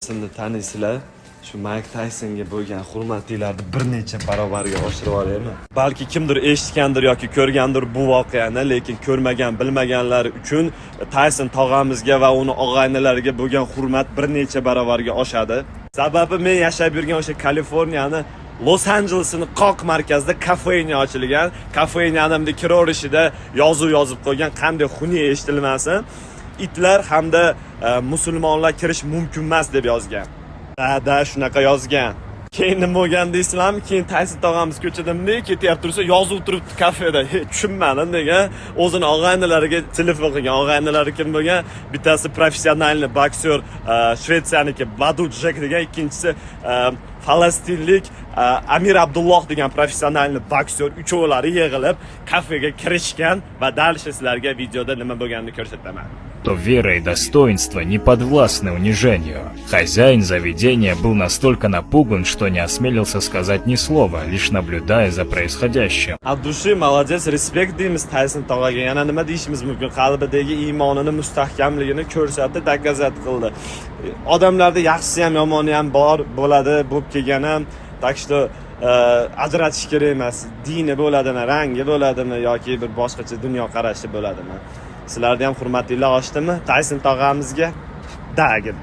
Taysonni taniysizlar. Shu Mayk Taysonga bo'lgan hurmatinglarni bir necha barobarga oshirib yuboraymi? Balki kimdir eshitgandir yoki ko'rgandir bu voqeani, lekin ko'rmagan, bilmaganlar uchun Tayson tog'amizga va uni og'aynilariga bo'lgan hurmat bir necha barobarga oshadi. Sababi, men yashab yurgan o'sha Kaliforniyani Los Anjelesini qoq markazida кофейня ochilgan. Кофейня ni bunday kiraverishida yozuv yozib qo'ygan, qanday xunuk eshitilmasin. "Itlar hamda musulmonlar kirish mumkin emas" deb yozgan. Da, shunaqa yozgan. Keyin nima bo'lgan deysizlarmi? Keyin Tayson tog'amiz ko'chada bunday ketyapti tursa, yozuv turibdi kafeda. He, tushunmadim degan. O'zini og'aynilariga telefon qilgan. Og'aynilari kim bo'lgan? Bittasi профессиональный боксёр, Shvetsiyaniki Badou Jack degan, ikkinchisi falastinlik Amir Abdulloh degan профессиональный боксёр. Uchovlari yig'ilib kafega kirishgan va дальше sizlarga videoda nima bo'lganini ko'rsataman. То вера и достоинство не подвластны унижению. Хозяин заведения был настолько напуган, что не осмелился сказать ни слова, лишь наблюдая за происходящим. От души молодец, респект deymiz Tayson tog'aga. Yana nima deyishimiz mumkin? Qalbidagi iymonini mustahkamligini ko'rsatdi, доказать qildi. Odamlarda yaxshisi ham, yomoni ham bor bo'ladi, bo'lib kelgan ham. Так что ajratish kerak emas. Dini bo'ladimi, rangi bo'ladimi yoki bir boshqacha dunyoqarashi bo'ladimi? Sizlarda ham hurmatinglar oshdimi Tayson tog'amizga? Dagin.